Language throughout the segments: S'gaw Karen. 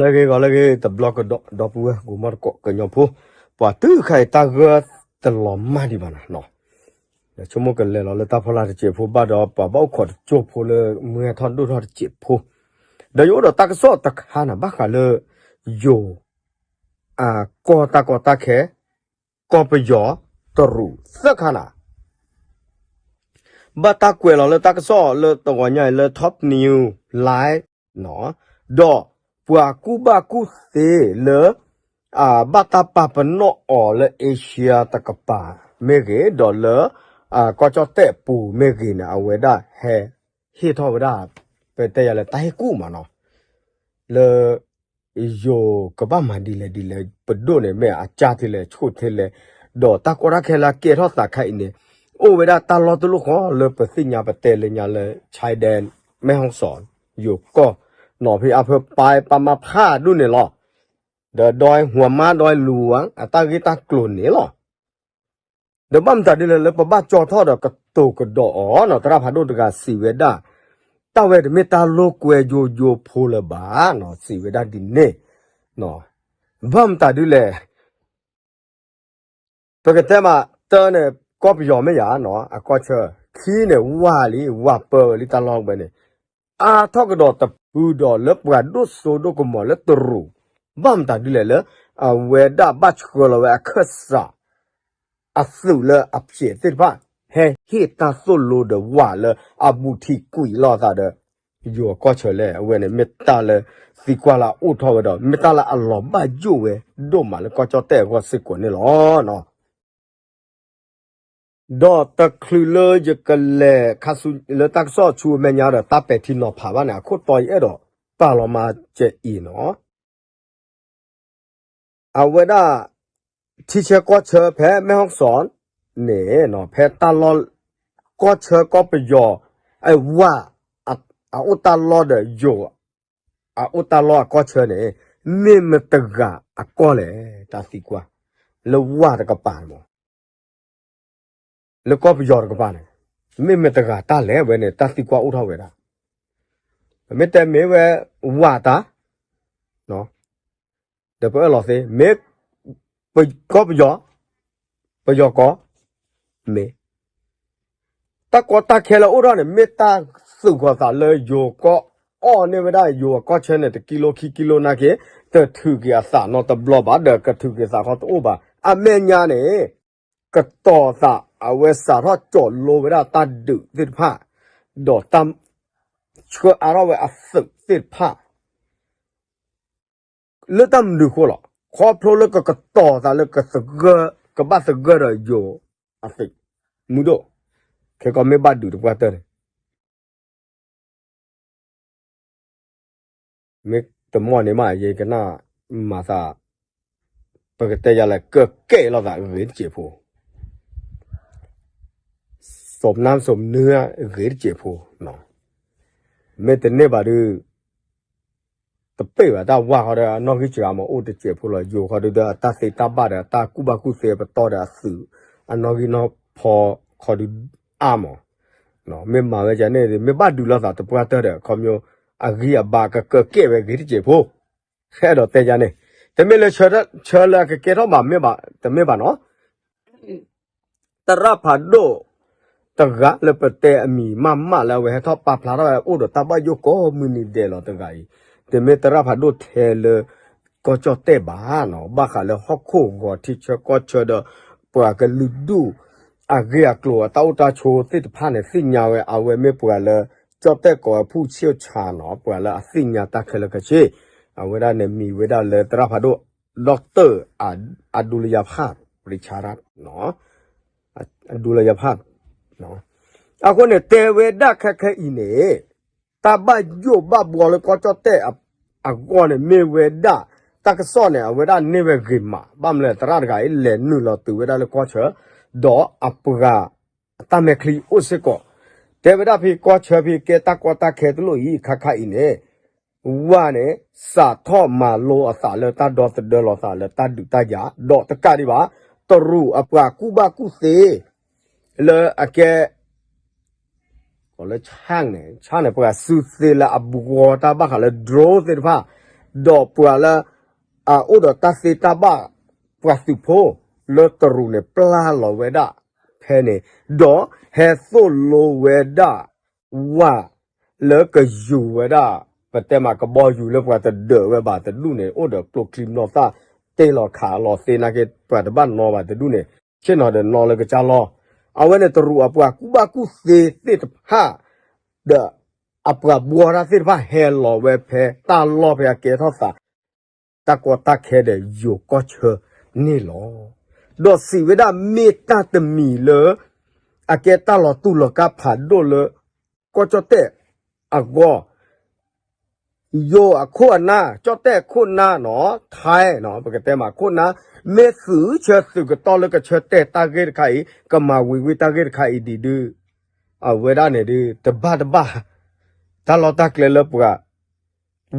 လၢဂ့ၤဂီၤလၢဂ့ၤ တဘျီကဒီး ဒီပုၢ်ဝဲၢ် ကိးမီၢ်တကိး ကညီဖိ ပှၤတုၤခါအံၤ တၢ်ဂၢၢ်တလီၤမၢ်ဒံးဘၣ်နၤနီၤ. ဆိကမိၣ်ကလဲၤလီၤလၢတၢ်ဖီလာ်တစဲးဖိဘၣ်ဒီး ပှၤဘၣ်အိၣ်ခိးတစိၢ်ဖိလၢ မုၢ်ဟဲထီၣ်ဒိၣ်ထီၣ်တစဲးဖိ ဒီးယအိၣ်ဒီးတၢ်ကစီၣ်တခါန့ၣ် ဘၣ်ဃးလၢ ယိၤ အကီၢ်တၢ်ကီတၢ်ခဲ ကီၢ်ပယီၤတရူးသၢခါနၤ ဘၣ်တၢ်ကွဲးလီၤလၢတၢ်ကစီၣ်လၢတဂီၤညါအံၤလၢ Top News Live နီၤ, ဒီးပှၤကူၣ်ဘၣ်ကူၣ်သ့လၢ ဘၣ်တၢ်ပာ်ပနီၣ်အီၤလၢ Asia တကပၤမ့ၢ်ဂ့ၤ, ဒီးလၢ ကီၢ်ကၠီၣ်တဲၣ်အပူၤမ့ၢ်ဂ့ၤန့ၣ် အဝဲဒၣ်ဟဲဟ့ၣ်ထီၣ်ဝဲဒၣ် ပတဲယၤလၢတၢ်ဟ့ၣ်ကူၣ်မးနီၤ, လၢ ယိၤကဘၣ်မၤဒ်လဲၣ်ဒ်လဲၣ် ပဒိၣ်န့ၣ်မ့ၢ်အကၢ်ထဲလဲၣ် ဆိၣ်ထဲလဲၣ်, ဒီးတၢ်ကီတၢ်ခဲလၢအကဲထီၣ်သးခါအံၤန့ၣ် အိၣ်ဝဲဒၣ်တၢ်လီၢ်တလီၢ်ဃီလၢပသ့ၣ်ညါပတဲလၢညါလၢ China မဲၣ်ဟီၣ်စီၣ် ယိၤကီၢ် နီၤဖံးအါဖၢပၢ် ပၢ်မါဖးဒိၣ်န့ၣ်လီၤ. ဒီးဒွဲၣ်ဟူးမါဒွဲၣ်လူၤ အတၢ်ဂ့ၢ်တၢ်ကျိၤန့ၣ်လီၤ. ဒီးဘၣ်မတၤဒ်လဲၣ်လၢပဘၣ်ကၠီထီၣ်ဒီးကတိၤကဒီးအီၤနီၤ, သရၣ်ဖးဒိၣ်တဂၤစံးဝဲဒၣ်, တၢ်ဝဲတမ့ၢ်တၢ်လိာ်ကွဲယိယိဖိလၢၤဘၣ်နီၤ, စံးဝဲဒၣ်ဒ်န့ၣ်, ဘၣ်မတၤဒ်လဲၣ် ပကတဲမး တၢန့ၣ် ကီၢ်ပယီၤမ့ၢ်ယၤနီၤ အကီၢ်ဆၢ, ခံန့ၣ် ဝၢ်လံ ဝၢ်ပၢဝဲလံတၢ်လီၢ်ဝဲန့ၣ်, အါထီၣ်ကဒီးတပုၢ်ဒီးလၢပှၤဒိၣ်စိဒိၣ်ကမီၤလၢတရူး, ဘၣ်မတၤဒ်လဲၣ်လၢ အဝဲဒၣ်ဘၣ်ဆှၢလီၤဝဲအခၢၣ်စး အသုးလၢအဖျဲးသ့ၣ်တဖၣ် ဟဲဟ့ၣ်တၢ်သိၣ်လိဒီးဝၢ်လၢအဘူးထံးကွံာ်လိာ်သးဒီး ယိၤအကီၢ်ဆၢလဲၣ်, အဝဲန့ၣ်မ့ၢ်တၢ်လၢသံကွၢ်လၢအအိၣ်ထီၣ်ဝဲဒီး မ့ၢ်တၢ်လၢအလီၤဘၣ်ယိၣ်ဝဲဒိၣ်မးလၢကီၢ်ကၠီၣ်တဲၣ်အဂီၢ်စ့ၢ်ကီးန့ၣ်လီၤ. ဒီးတချုးလၢယကလဲၤခါဆူလၢတၢ်ကစီၣ်ဆူအမဲာ်ညါဒီး တၢ်ပဲာ်ထံနီၤဖးဘၣ်န့ၣ် အခိၣ်တီယအဲၣ်ဒိးပာ်လီၤမၤစၢၤအံၤနီၤ အဝဲဒၣ် ထံဆၢကီၢ်ဆၢဖဲမဲၣ်ဟီၣ်စီၣ်န့ၣ် ဖဲတၢ်လီၢ် ကီၢ်ဆၢကီၢ်ပယီၤ အဝၢ် အအိၣ်တၢ်လီၢ်ဒီးယိၤ အအိၣ်တၢ်လီၢ်အကီၢ်ဆၢန့ၣ် မ့ၢ်မတဂၤအကီၢ်လဲၣ် တၢ်သံကွၢ် လၢဝၢ်တကပၤန့ၣ်မး လၢကီၢ်ပယီၤတကပၤန့ၣ် မ့ၢ်မတဂၤတၢ်လဲၣ်ဝဲန့ၣ် တၢ်သံကွၢ်အိၣ်ထီၣ်ဝဲဒၣ် ပမ့ၢ်တဲမ့ၢ်ဝဲ ဝၢ်တၢ် ဒီးပအၢၣ်လီၤသ့ မ့ၢ် ကီၢ်ပယီၤ ပယီၤကီၢ် မ့ၢ် တၢ်ကီတၢ်ခဲလၢအအိၣ်ထီၣ်န့ၣ် မ့ၢ်တၢ်သူၣ်ဃီၤသးလၢယိၤကီၢ်အီၣ်န့ၢ်ဝဲဒၣ်ယိၤအကီၢ်ဆၢန့ၣ် တကံလိခံကံလိနာ်က့ တထုးက့ၤအသးနီတဘျီဘၣ် ဒီးကထုးက့ၤသးခီတအိၣ်ဘၣ် အမဲာ်ညါန့ၣ် ကတီၤသးအဝဲစးထီၣ်ကၠီးလိဝဲဒၣ်တၢ်ဒုးသ့ၣ်တဖၣ် ဒီးတၢ်ဆှၢအါထီၣ်ဝဲအသုးသ့ၣ်တဖၣ် လၢတၢ်မနုၤအဃိလီၤ. ခီဖျိလၢကကတီၤသးလၢကသဂၢၢ် ကဘၣ်သဂၢၢ်ဒီးယိၤအသုး မုၢ်ဒိၣ် ခဲကီမ့ၢ်ဘၣ်ဒုးတပှၢ်တၢၢ်န့ၣ် မ့ၢ်တမီၢ်န့ၣ်မး ယကနၣ်မၤသး ပကတဲယၤလဲၣ် ကကဲလီၤသးဂ့ၤတစဲးဖိ စိာ်နါစိာ်နါဂ့ၤတစဲးဖိ မ့ၢ်တန့ၢ်ဘၣ်ဒုး တပ့ၢ်ဘၣ် တၢ်ဝၢ်ဃီဒီး အနီၣ်ဂံၢ်စှၤမး အိၣ်တစဲးဖိလီၤ. ယိၤဃီဒုးဒီး အတၢ်သ့တၢ်ဘၣ်ဒီး အတၢ်ကူၣ်ဘၣ်ကူၣ်သ့ပတီၢ်ဒီးအသုး အနီၣ်ဂံၢ်နီၣ်ဖီဃီဒုးအါမး မ့ၢ်မၤဝဲဒ်န့ၣ် မ့ၢ်ဘၣ်ဒုးလိာ်သးတပှၢ်တၢၢ်ဒီး ခီဖျိ အဂံၢ်အဘါကကကဲဝဲဂ့ၤတစဲးဖိ အဲၣ်ဒိးတဲယၤန့ၣ် တမ့ၢ်လၢဆၢလၢအကကဲထီၣ်ဘၣ်မ့ၢ်ဘၣ် တမ့ၢ်ဘၣ်နီၤ သရၣ်ဖးဒိၣ်တဂၤလၢပတဲအမံၤမးမးလၢအဝဲဟဲထီၣ်ပာ်ဖျါထီၣ်ဝဲအိၣ်ဒီးတၢ်ဘၣ်ယိၣ်ကိးမုၢ်နံၤဒဲးလီၤတဂၤအံၤ, တမ့ၢ်သရၣ်ဖးဒိၣ်ထဲလၢကီၢ်ကၠီၣ်တဲၣ်ဘၣ်နီၤ, ဘၣ်ဃးလၢဟီၣ်ခိၣ်ဂီၤထံဆၢကီၢ်ဆၢဒီး ပှၤကလုာ်ဒူၣ်အဂ့ၢ်အကျိၤအတၢ်အိၣ်တၢ်ဆိးသ့ၣ်တဖၣ်န့ၣ် သ့ၣ်ညါဝဲ အဝဲမ့ၢ်ပှၤလၢ ကၠီၣ်တဲၣ်ကိးဖူၣ်ဆ့ၣ်ဆါနီၤ, ပှၤလၢအသ့ၣ်ညါတၢ်ခဲလၢာ်ခဲဆ့, အဝဲဒၣ်န့ၣ်မံၤဝဲဒၣ်လၢသရၣ်ဖးဒိၣ် ဒီၣ်ကတၢၢ် အဒူလယၤဖၣ် ရံၣ်ဆါရၣ် အဒူလယၤဖၣ်, အဃိန့ၣ် တဲဝဲဒၣ်ခဲခဲအံၤန့ၣ် တၢ်ဘၣ်ယိၣ်ဘၣ်ဘှီလၢကီၢ်ကၠီၣ်တဲၣ်အဂီၢ်န့ၣ် မ့ၢ်ဝဲဒၣ် တၢ်ကစီၣ်န့ၣ် အဝဲဒၣ်န့ၢ်ဝဲဂ့ၤမး, ဘၣ်မနုၤလဲၣ် သရၣ်တဂၤအံၤ လဲၤနုာ်လီၤတုၤဝဲဒၣ်လၢကီၢ်ဆၢ ဒီးအပှၤ အတၢ်မဲာ်ချံအိၣ်စ့ၢ်ကီး, တဲဝဲဒၣ်ဖဲကီၢ်ဆၢဖဲကဲတၢ်ကီတၢ်ခဲတလိၣ်အံၤ ခါခါအံၤန့ၣ် ဝၢ်န့ၣ် စးထီၣ်မၤလိအသးလၢတၢ်ဒီသဒၢလီၤသးလၢတၢ်ဒုးတၢ်ယၤ ဒီးတကးဒံးဘၣ် တရူးအပှၤကူၣ်ဘၣ်ကူၣ်သ့ လၢအကဲ လၢဆၣ်န့ၣ် ဆၣ်န့ၣ် ပှၤစုသ့လၢအဘှီတၢ်ဘၣ်ဃးလၢ drone သ့ၣ်တဖၣ် ဒီးပှၤလၢ အအိၣ်ဒီးတၢ်သ့တၢ်ဘၣ် ပှၤသုးဖိ လၢတရူးန့ၣ် ပျၢ်လီၤဝဲဒၣ်ဖဲန့ၣ်, ဒီးဟဲသိၣ်လိဝဲဒၣ် ဝၣ်လၢကယူၤဝဲဒၣ် ပတဲမးကဘီယူၤလၢပှၤတဒၢးဝဲဘၣ်တဒူၣ်န့ၣ် အိၣ်ဒီးကျိချံမျိာ်သၣ် တ့ၢ်လီၤခးလီၤသ့နာ်က့ ပှၤတဘၣ်နီဘၣ်တဒူၣ်န့ၣ် ဆ့ၣ်နီၤဒီးနီလၢကစၢ်လီၢ်. အဝဲန့ၣ်တရူးအပှၤကူၣ်ဘၣ်ကူၣ်သ့သ့ၣ်တဖၣ် ဒီးအပှၤဘှီတၢ်သ့ၣ်တဖၣ်ဟဲလီၤဝဲဖဲ တၢ်လီၢ်ဖဲအကဲထီၣ်သး တၢ်ကီတၢ်ခဲဒီးယိၤကီၢ်ဆၢန့ၣ်လီၤ. ဒီးစံးဝဲဒၣ်မ့ၢ်တၢ်တမံၤလၢ အကဲတၢ်လီၤတူၢ်လီၤကာ်ဖးဒိၣ်လၢ ကီၢ်ကၠီၣ်တဲၣ်အဂီၢ် ယိၤအခိၣ်အနၢ် ကၠီၣ်တဲၣ်ခိၣ်နၢ်နီၤ ထဲနီၤ ပကတဲမးခိၣ်နၢ် မ့ၢ်သုးဆၢသုးကတီၢ်လၢကဆၢတဲာ်တၢ်ဂ့ၢ်တခါအံၤ ကမၤဝံၤဝံၤတၢ်ဂ့ၢ်တခါအံၤဒ်ဒုး အဝဲဒၣ်န့ၣ်ဒုး တဘၣ်တဘၣ် တၢ်လီၢ်တၢ်ကျဲလၢပှၤ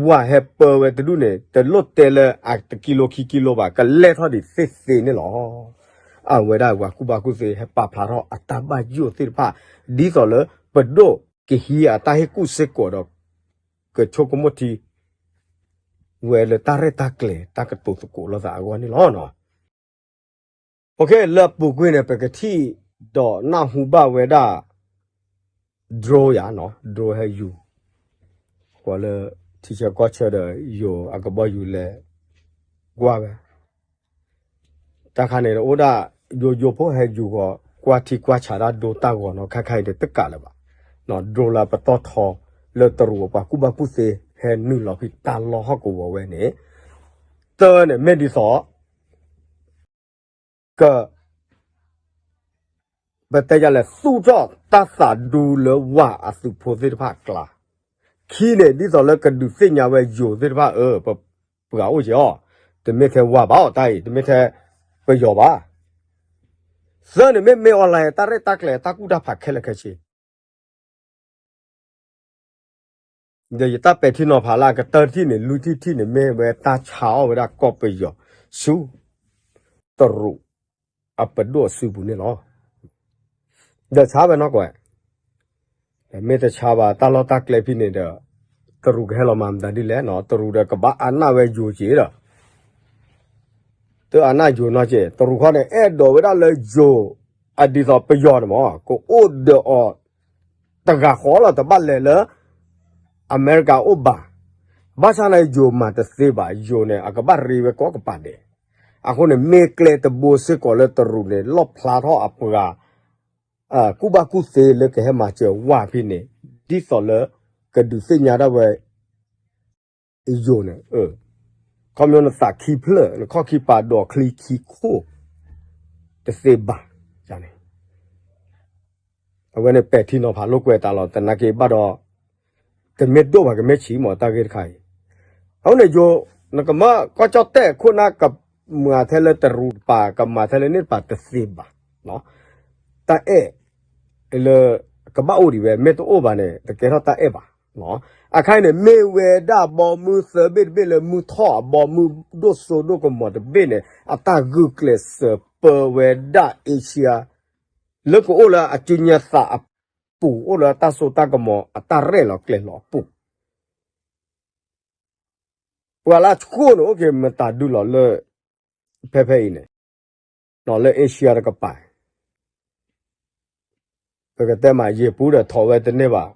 ဝၣ်ဟဲပၢဝဲတဒူၣ်န့ၣ် တလိၣ်တဲလၢအတကံလိခံကံလိဘၣ် ကလဲၢ်ထီၣ်ဒံးသ့သ့န့ၣ်လီၤ. အဝဲဒၣ်ပှၤကူၣ်ဘၣ်ကူၣ်သ့ဟဲပာ်ဖျါထီၣ်အတၢ်ဘၣ်ယိၣ်သ့ၣ်တဖၣ် ဒ်သိးလၢပဒိၣ်ကဟံးအတၢ်ဟ့ၣ်ကူၣ်စ့ၢ်ကီးဒီး ကဆိကမိၣ်ထံ ဝဲလၢတၢ်ရဲၣ်တၢ်ကျဲၤတၢ်ကတိၤသကိးလိာ်သးအဂီၢ်န့ၣ်လီၤ. လၢအပူၤကွံာ်န့ၣ် ပကထံၣ်ဒီးနၢ်ဟူဘၣ်ဝဲဒၣ် drone ယၤနီၤ drone ဟဲယူၤ ဃီလၢ ထံဆၢကီၢ်ဆၢဒီးယိၤအကဘီယူၤလဲၤကွၢ်ဝဲ တၢ်ခါန့ၣ်အိၣ်ဒၣ် ယိယိဖိဟဲယူၤဂီၤ ကွၢ်ထံကွၢ်ဆးတၢ်ဒိတၢ်ဂီၤနီၤ ခဲခါအံၤန့ၣ်တကးလၢၤဘၣ်. drone လၢပတီၢ်ထီ လၢတရူးအပှၤကူၣ်ဘၣ်ကူၣ်သ့ ဟဲနုာ်လီၤဖဲတၢ်လီၢ်ဟီၣ်ကဝီၤဝဲန့ၣ် တၢ်န့ၣ်မ့ၢ်ဒ်သိး က ပတဲယလဲၣ် သူၣ်ထီၣ်တၢ်သးဒူလၢဝၣ်အသုးဖိသ့ၣ်တဖၣ်အကျါ, ခံန့ၣ် ဒ်သိးလၢကဒုးသ့ၣ်ညါဝဲယိၤသ့ၣ်တဖၣ်အၢ ပပှၤအိၣ်က့ၤအီၤ, တမ့ၢ်ထဲဝၣ်ဘၣ်အီၤတၢ်အံၤ တမ့ၢ်ထဲပယီၤဘၣ်. သၢန့ၣ်မ့ၢ်မ့ၢ်အီၤလၢတၢ်ရဲၣ်တၢ်ကျဲၤတၢ်ကူၣ်တၢ်ဖးခဲလၢာ်ခဲဆ့ ဒီးယတၢ်ပဲာ်ထံနီၤဖးလၢအကတၢၢ်တထံၣ်န့ၣ် လွံၢ်ထံၣ်တထံၣ်န့ၣ် မ့ၢ်ဝဲတၢ်ဆါအီၣ်ဝဲဒၣ်ကီၢ်ပယီၤဆူ တရူးအပဒိၣ်အစုပူၤန့ၣ်လီၤ. ဒီးဆါဝဲနီၢ်ကီၢ်, မ့ၢ်တဆါဘၣ်တၢ်လီၢ်တၢ်ကျဲဖဲန့ၣ်ဒီး တရူးကဟဲလီၤမၤမတၤဒ်လဲၣ်နီၤ, တရူးဒီးကဘၣ်အနၢ်ဝဲယိၤက့ၤဒီး တအနၢ်ယိၤနီၢ်က့ၤ, တရူးခီန့ၣ် အဲၣ်ဒိးဝဲဒၣ်လၢယိၤ အဒ်သိးပယီၤန့ၣ်မး ကအိၣ်ဒီးအီၤ တဂၤဃီလီၤ တဘၣ်လဲၤလၢ အမဲရကၤအိၣ်ဘၣ်. ဘၣ်ဆၣ်န့ၣ်ယိၤမၤတသ့ဘၣ်, ယိၤန့ၣ် အကဘၣ်ရ့ဝဲကိးကပၤဒဲး. အဃိန့ၣ် မ့ၢ်ကျဲတဘိစ့ၢ်ကီးလၢတရူးန့ၣ် လီၣ်ဖျါထီၣ်အပှၤ ကူၣ်ဘၣ်ကူၣ်သ့လၢကဟဲမၤစၢၤဝၣ်ဖဲန့ၣ် ဒ်သိးလၢ ကဒုးသ့ၣ်ညါဒၣ်ဝဲ ယိၤန့ၣ်, ခီပညီနသးခံဖျၢၣ် နခီၣ်ခံပၤဒိးချံခံခိၣ် တသ့ဘၣ်န့ၣ်, အဝဲန့ၣ်ပဲာ်ထံနီၤဖးလိာ်ကွဲတၢ်လီၤ သနာ်က့ဘၣ်ဒီး တမ့ၢ်ဒိၣ်ဘၣ်ကမ့ၢ်ဆံးမးတၢ်ဂ့ၢ်တခါအံၤ, အဃိန့ၣ်ယိၤ နကမၢကီၢ်ကၠီၣ်တဲၣ်ခိၣ်နၢ်ကမၤထဲလၢတရူးတပၤ ကမၤထဲလၢန့ၣ်တပၤတသ့ဘၣ်. တၢ်အဲၣ် လၢ ကဘၣ်အိၣ်ဒံးဝဲ မ့ၢ်တအိၣ်ဘၣ်န့ၣ် တကဲထီၣ်တၢ်အဲၣ်ဘၣ်. အခါအံၤန့ၣ် မ့ၢ်ဝဲဒၣ်ဘီမုၢ်သၢဘ့ၣ်တဘ့ၣ်လၢမုၢ်ထီၣ်အဘီမုၢ်ဒိၣ်စိဒိၣ်ကမီၤတဘ့ၣ်န့ၣ် အတၢ်ဂုာ်ကျဲးစၢးပၢဝဲဒၣ် Asia လၢကအိၣ်လၢအစုညါသးအပူၤ အိၣ်လၢတၢ်စိတၢ်ကမီၤအတၢ်ရဲၣ်လီၤကျဲၤလီၤအပူၤ ပှၤလၢအဆိၣ်န့ၣ် အိၣ်က့ၤမတၤဒုလီၤလၢ ဖဲဖဲအံၤန့ၣ် လၢ Asia တကပၤ ပကတဲမး ယ့ၣ်ပူၤဒီးထီၣ်ဝဲတန့ၢ်ဘၣ်,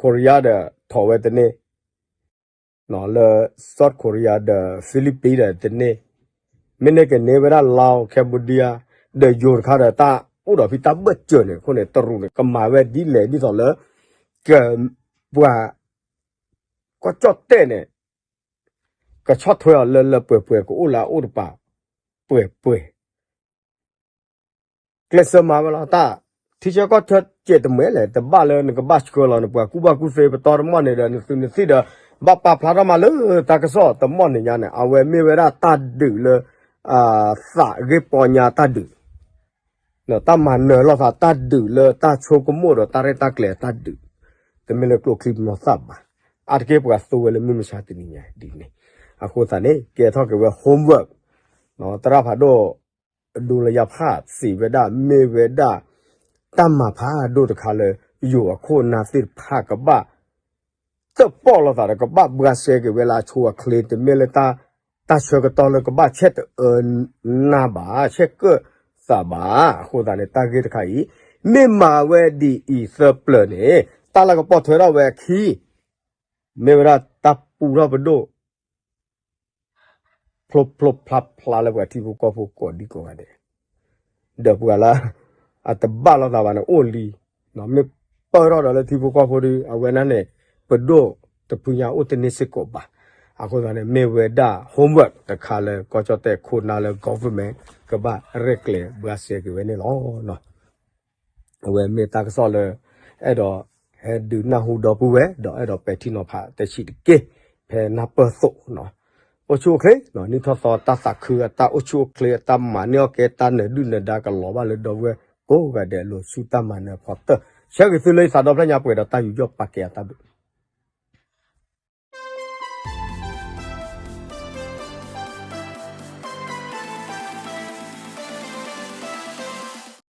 Korea ဒီးထီၣ်ဝဲတန့ၢ်, လၢ South Korea ဒီး Philippines ဒီးတန့ၢ်, မ့ၢ်န့ၢ်ကန့ၢ်ဝဲဒၣ် Laos Cambodia ဒီးယိၤတခါဒီးတၢ်အိၣ်ဒီးဖဲတၢ်ဘၢၣ်စၢၤန့ၣ် အဃိန့ၣ် တရူးန့ၣ်ကမၤဝဲဒ်လဲၣ်ဒ်သိးလၢ က ပှၤ ကီၢ်ကၠီၣ်တဲၣ်န့ၣ် ကဆီၣ်ထွဲအီၤလၢလၢပှဲၤပှဲၤ ကအိၣ်လၢအအိၣ်တပၤ ပှဲၤပှဲၤ ကျဲးစၢးမၤဝဲလီၤတၢ်, ထံဆၢကီၢ်ဆၢစဲးတမှဲၤလဲၣ် တဘၣ်လၢနကဘၣ်ဆှၢလီၤ နပှၤကူၣ်ဘၣ်ကူၣ်သ့ပတီၢ်တမီၢ်န့ၣ်ဒီး နသုးနသံၣ်ဒီး ဘၣ်ပာ်ဖျါထီၣ်မးလၢတၢ်ကစီၣ်တမီၢ်န့ၣ်ညါန့ၣ် အဝဲမ့ၢ်ဝဲဒၣ်တၢ်ဒုးလၢ သးဂ့ၢ်ပီညါတၢ်ဒုး တၢ်မၤနၢၤလိာ်သးတၢ်ဒုးလၢတၢ်ဆိကမိၣ်ဒီးတၢ်ရဲၣ်တၢ်ကျဲၤတၢ်ဒုး, တမ့ၢ်လၢကျိချံမျိာ်သၣ်ဘၣ်. အါတက့ၢ်ပှၤသိဝဲလၢမုၢ်မဆါတနံၤညါဒ်န့ၣ်, အဃိသတးန့ၣ် ကဲထီၣ်က့ၤဝဲ homework သရၣ်ဖးဒိၣ် ဒိလယါဖးစံးဝဲဒၣ် မ့ၢ်ဝဲဒၣ် တၢ်မၤဖးဒိၣ်တခါလၢ ယိၤအခိၣ်အနၢ်သ့ၣ်တဖၣ်ကဘၣ် တၢ်ပီၣ်လိာ်သးဒီး ကဘၣ်ဘှါစဲက့ၤဝဲလၢအဆိအချ့ တမ့ၢ်လၢ တၢ်ဆၢကတီၢ်လၢကဘၣ်ဆဲးတအၢနၢ်ဘၣ်, ဆဲးကၢၣ်သးဘၣ်. အဃိသတးန့ၣ် တၢ်ဂ့ၢ်တခါအံၤ မ့ၢ်မၤဝဲဒ်အံၤသၢပျၢၤန့ၣ် တၢ်လၢကပိာ်ထွဲထီၣ်ဝဲအခံ မ့ၢ်ဝဲဒၣ်တၢ်ပူထီၣ်ပဒိၣ် ဖျိဖျိဖျါဖျါလၢပှၤထံဖိကီၢ်ဖိကိးဒံကိးဂၤဒဲး, ဒီးပှၤလၢ အတဘၣ်လိာ်သးဘၣ်န့ၣ်အိၣ်လံ, မ့ၢ်ပၢၢ်ထီၣ်ဒီးလၢထံဖိကီၢ်ဖိဒီး အဝဲဒၣ်န့ၣ် ပဒိၣ်တဖုညါအိၣ်တန့ၢ်စ့ၢ်ကီးဘၣ်. အဃိသတးန့ၣ် မ့ၢ်ဝဲဒၣ် homework တခါလၢကီၢ်ကၠီၣ်တဲၣ်ခိၣ်နၢ်လၢ government ကဘၣ်ရဲၣ်ကျဲၤဘှါစဲက့ၤဝဲန့ၣ်လီၤ. အဝဲမ့ၢ်တၢ်ကစီၣ်လၢ အဲၣ်ဒိး ဟဲဒုးနၢ်ဟူဒီပုၢ်ဝဲၢ် ဒီးအဲၣ်ဒိးပဲာ်ထံနီၤဖးတဆံးတက့ၢ် ဖဲနၢ်ပၢၢ်သိး, အိၣ်ဆူၣ်အိၣ်ချ့, နံၣ်ထီၣ်သီတၢ်သးခု အတၢ်အိၣ်ဆူၣ်အိၣ်ချ့ အတၢ်မၤန့ၢ်အီၣ်ကဲ တၢ်နၢၤဒုၣ်နၢၤဒါကလီၤဘၣ်လၢဒီပုၢ်ဝဲၢ်ကိးဂၤဒဲးအလိၤ ဆူတၢ်မၤနၢၤအဖီတၢၢ်, ဆၢဂ့ၤသုလၢယသးဒီဖျၢၣ်ညါပှဲၤဒီးတၢ်ယူးယီၣ်ပာ်ကဲအတၢ်ဘျုး